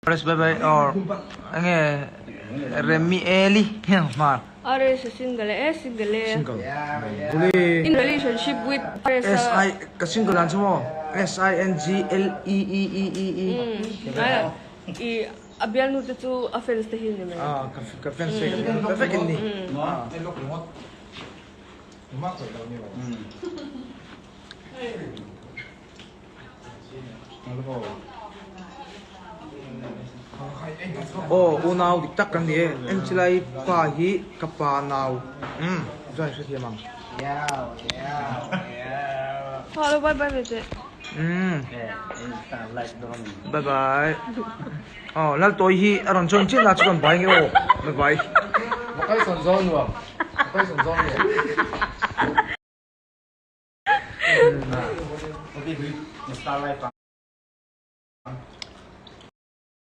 Press bye bye or enge Remi Eli hmar. RS a single e single e. Single. Uli. In relationship with RS S I ka single dan chu maw S I N G L E E E E E. I a bialnu te chu a fans te hi ni mai. Ah ka ka fans te ka bialnu te vek in ni. Aw unau dik tak kan ni e Enchilai pa hi ka pa nau umm chuan i hrethiam ang. Hello bye bye ve teh. Umm bye bye aw Laltawi hi a rawn join chiah na chu kan bai nge aw bye bye.